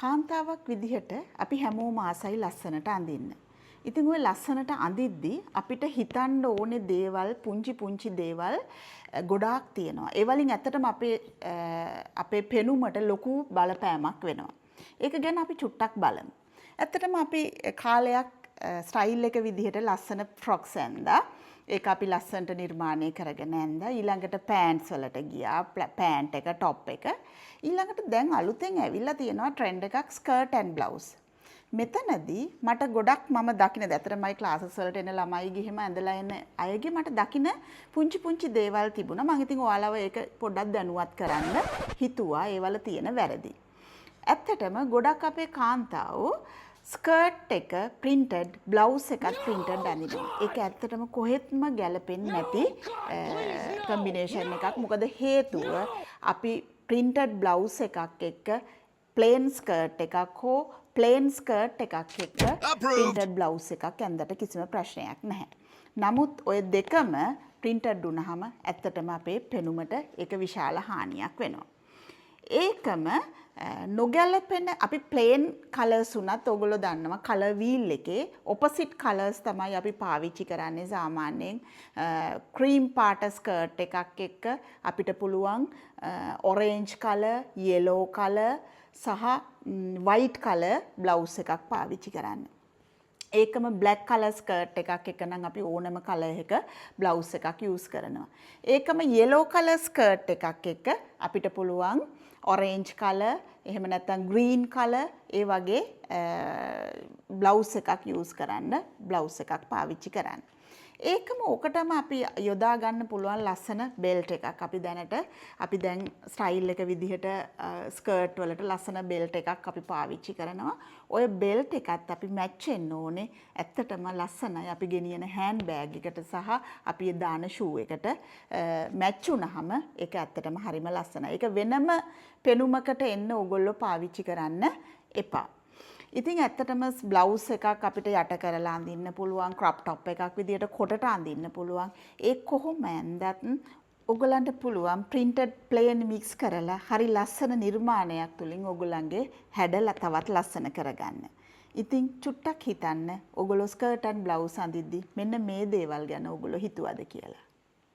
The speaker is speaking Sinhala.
කාන්තාවක් විදිහට අපි හැමෝම ආසයි ලස්සනට අඳින්න. ඉතින් ඔය ලස්සනට අඳිද්දි අපිට හිතන්න ඕනේ දේවල්, පුංචි පුංචි දේවල් ගොඩාක් තියෙනවා. ඒ වලින් ඇත්තටම අපේ අපේ පෙනුමට ලොකු බලපෑමක් වෙනවා. ඒක ගැන අපි චුට්ටක් බලමු. ඇත්තටම අපි කාලයක් ස්ටයිල් එක විදිහට ලස්සන ෆ්‍රොක්ස් ඇන්දා. ඒක අපි ලස්සනට නිර්මාණය කරගෙන ඇන්දා. ඊළඟට පෑන්ට්ස් වලට ගියා. පෑන්ට් එක, ටොප් එක. ඊළඟට දැන් අලුතෙන් ඇවිල්ලා තියෙනවා ට්‍රෙන්ඩ් එකක්, ස්කර්ට් ඇන්ඩ් බ්ලවුස්. මෙතනදී මට ගොඩක් මම දකින, ඇත්තටම මයි ක්ලාසස් වලට එන ළමයිගේ එහෙම ඇඳලා එන අයගේ මට දකින පුංචි පුංචි දේවල් තිබුණා. මං ඉතින් ඔයාලව ඒක පොඩ්ඩක් දැනුවත් කරන්න හිතුවා ඒවල තියෙන වැරදි. ඇත්තටම ගොඩක් අපේ කාන්තාවෝ ස්කර්ට් එක ප්‍රින්ටඩ්, බ්ලවුස් එකත් ප්‍රින්ටඩ් අඳිනවා. ඒක ඇත්තටම කොහෙත්ම ගැලපෙන්නේ නැති කම්බිනේෂන් එකක්. මොකද හේතුව, අපි ප්‍රින්ටඩ් බ්ලවුස් එකක් එක්ක ප්ලේන් ස්කර්ට් එකක් හෝ ප්ලේන් ස්කර්ට් එකක් එක්ක ප්‍රින්ටඩ් බ්ලවුස් එකක් ඇඳට කිසිම ප්‍රශ්නයක් නැහැ. නමුත් ඔය දෙකම ප්‍රින්ටඩ් වුණාම ඇත්තටම අපේ පෙනුමට ඒක විශාල හානියක් වෙනවා. ඒකම නොගැලපෙන අපි ප්ලේන් කලර්ස් වුණත් ඔයගොල්ලෝ දන්නවා කලර් වීල් එකේ ඔපොසිට් කලර්ස් තමයි අපි පාවිච්චි කරන්නේ. සාමාන්‍යයෙන් ක්‍රීම් පාට ස්කර්ට් එකක් එක්ක අපිට පුළුවන් ඔරේන්ජ් කලර්, යෙලෝ කලර් සහ වයිට් කලර් බ්ලවුස් එකක් පාවිච්චි කරන්න. ඒකම බ්ලැක් කලර් ස්කර්ට් එකක් එක නම් අපි ඕනම කලර් එක බ්ලවුස් එකක් යූස් කරනවා. ඒකම යෙලෝ කලර් ස්කර්ට් එකක් එක්ක අපිට පුළුවන් ඔරේන්ජ් කලර්, එහෙම නැත්නම් ග්‍රීන් කලර්, ඒ වගේ බ්ලවුස් එකක් යූස් කරන්න, බ්ලවුස් එකක් පාවිච්චි කරන්න. ඒකම ඕකටම අපි යොදා ගන්න පුළුවන් ලස්සන බෙල්ට් එකක්. අපි දැනට අපි දැන් ස්ටයිල් එක විදිහට ස්කර්ට් වලට ලස්සන බෙල්ට් එකක් අපි පාවිච්චි කරනවා. ඔය බෙල්ට් එකත් අපි මැච් වෙන්න ඕනේ. ඇත්තටම ලස්සනයි අපි ගෙනියන හෑන්ඩ් බෑග් එකට සහ අපි දාන ෂූ එකට මැච් වුණාම ඒක ඇත්තටම හරිම ලස්සනයි. ඒක වෙනම පෙනුමකට එන්න ඕගොල්ලෝ පාවිච්චි කරන්න එපා. ඉතින් ඇත්තටම බ්ලවුස් එකක් අපිට යට කරලා අඳින්න පුළුවන්, ක්‍රොප් ටොප් එකක් විදියට කොටට අඳින්න පුළුවන්. ඒ කොහොම ඇන්දත් ඔයගොල්ලන්ට පුළුවන් ප්‍රින්ටඩ් ප්ලේන් මික්ස් කරලා හරි ලස්සන නිර්මාණයක් තුලින් ඔයගොල්ලන්ගේ හැඩ තවත් ලස්සන කරගන්න. ඉතින් චුට්ටක් හිතන්න, ඔයගොල්ලෝ ස්කර්ට් ඇන්ඩ් බ්ලවුස් අඳිද්දි මෙන්න මේ දේවල් ගැන ඔයගොල්ලෝ හිතුවද කියලා.